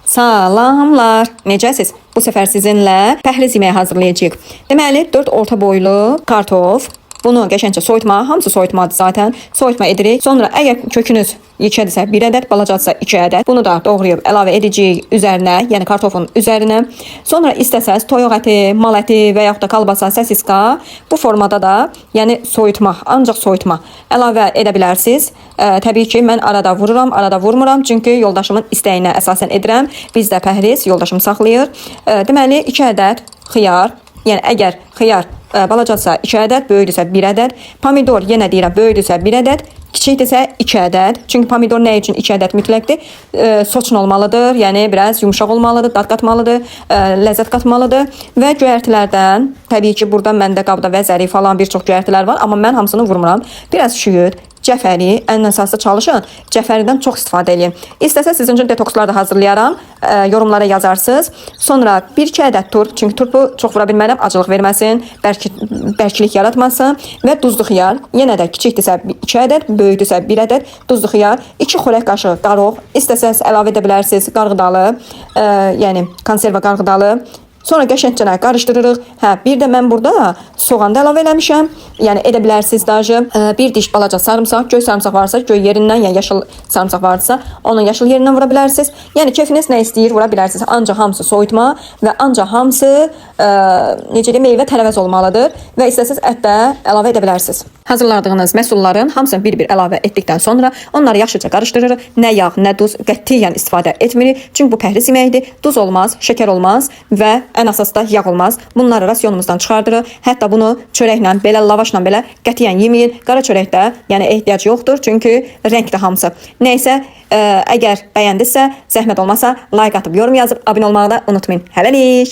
Salamlar. Necəsiz? Bu səfər sizinlə pəhriz yeməyi hazırlayacağıq. Deməli, 4 orta boylu kartof. Bunu qəşəngcə soyutma, hamısı soyutmadır zaten. Soyutma edirik. Sonra əgər kökünüz yekədirsə 1 ədəd, balacadırsa 2 ədəd. Bunu da doğrayıb əlavə edəcəyik üzərinə, yəni kartofun üzərinə. Sonra istəsəz toyuq əti, mal əti və yaxud da kalbasa, sosiska bu formada da, yəni soyutma, ancaq soyutma əlavə edə bilərsiniz. Təbii ki, mən arada vururam, arada vurmuram, çünki yoldaşımın istəyinə əsasən edirəm. Bizdə pəhriz yoldaşım saxlayır. Deməli 2 ədəd xiyar, yəni əgər xiyar balacadsa 2 ədəd, böyükdürsə 1 ədəd. Pomidor yenə deyirəm, böyükdürsə 1 ədəd, kiçikdirsə 2 ədəd. Çünki pomidor nə üçün 2 ədəd mütləqdir? Soçun olmalıdır, yəni biraz yumşaq olmalıdır, dad qatmalıdır, ləzzət qatmalıdır və göyərtilərdən təbii ki, burada məndə qabda vəzəri falan bir çox göyərtilər var, amma mən hamısını vurmuram. Biraz şüyüd, cəfəri, ən əsası çalışın, cəfəridən çox istifadə eləyin. İstəsə sizin üçün detokslar da hazırlayaram, yorumlara yazarsınız. Sonra 1-2 ədəd turp, çünki turpu çox vura bilmərəm, acılıq verməsin, bərklik yaratmasın və duzlu xiyar. Yenə də kiçikdirsə 2 ədəd, böyükdürsə 1 ədəd duzlu xiyar, 2 xörək qaşığı qaroq, istəsəz əlavə edə bilərsiniz qarğıdalı, yəni konserva qarğıdalı. Sonra qəşəngcə qarışdırırıq. Hə, bir də mən burada soğan da əlavə eləmişəm. Yəni edə bilərsiniz daşı. Bir diş balaca sarımsaq, göy sarımsaq varsa göy yerindən, yəni yaşıl sarımsaq varsa onun yaşıl yerindən vura bilərsiniz. Yəni keyfiniz nə istəyir vura bilərsiniz. Ancaq hamısı soyutma və ancaq hamısı necə deyim, meyvə tərəvəz olmalıdır və istəsəz ət də əlavə edə bilərsiniz. Hazırladığınız məhsulların hamısını bir-bir əlavə etdikdən sonra onları yaxşıca qarışdırırıq. Nə yağ, nə duz qətiyyən istifadə etmirik. Çünki bu pəhriz yeməyidir. Duz olmaz, şəkər olmaz və ən əsası da yağ olmaz. Bunları rasionumuzdan çıxardırıq. Hətta bunu çörəklə, belə lavaşla belə qətiyyən yeməyin. Qara çörəkdə yəni ehtiyac yoxdur, çünki rəngdir hamısı. Nəysə, əgər bəyəndinizsə, zəhmət olmasa like atıb, yorum yazıb, abunə olmağı da unutmayın. Hələlik.